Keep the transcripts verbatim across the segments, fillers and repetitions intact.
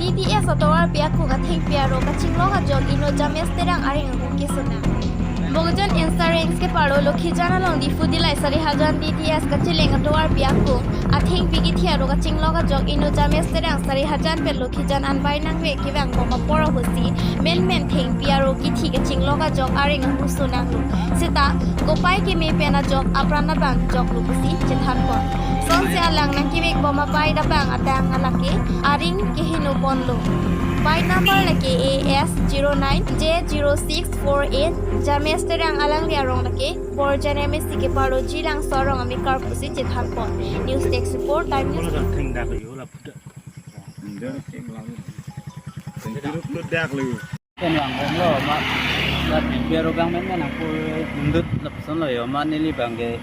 D T S atovar pi akung athengpi aro kachinglok ajok inut James Terang areng akung keso nang. Bokajan Insurance keparlo Lokhijan along Diphu Dillai Sarihajan D T S kacheleng atovar pi akung athengpi kithi aro kachinglok ajok inut James Terang Sarihajan pen Lokhijan anbai nangve kevang bom apor ahutsi menmen thengpi aro kithi kachinglok ajok areng ahut so nanglo. Seta kopai keme pen ajok apran abang joklo pusi chethanpon. Sonsi alang nangkevek bom apai dabang atang alake areng keheno ponlo. Pai number lake A S zero nine J zero six four eight. James Terang alangli arong lake Borjan M A C keparlo Jilangso arong amekar pusi chethanpon. News Desk Report, Time News. Pen vang bomlo ma, la thengpi aro bang menmen nangpo, ningdut lapusonlo yo ma, neli bangke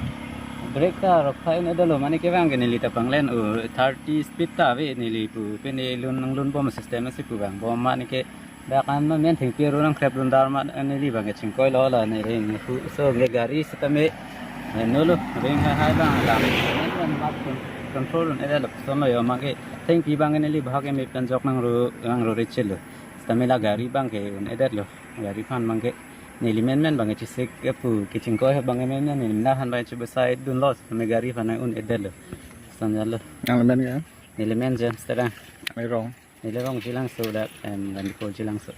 brake ta rok phai un-edetlo, mane kevang ke neli ta panglen u thirty speed ta ave neli pu, pen ne lun nanglun bom system si pu vang bom mane ke dak an ma, men thengpi aro nangkreplun dar ma neli bangke chingkoilo la ne reng ne pu, so ne gari sitame, eh, nolo reng hai hai bang lam men men ma control un-edetlo lapusonlo yo ma ke, thengpi bangke neli bahak eme pen jok nangro nangro rechelo. Sitame la gari bangke un-edetlo. Gari aphan bangke neli menmen bangke chesik kepu kechingkoi bangke menmen neli mena aphan bangke chebesai dunlo. Sitame gari aphan un-edetlo. Sanjalo. Nang men ke? Neli men James Terang. Neli rong. Neli rong Jilangso dak em Gandipur Jilangso.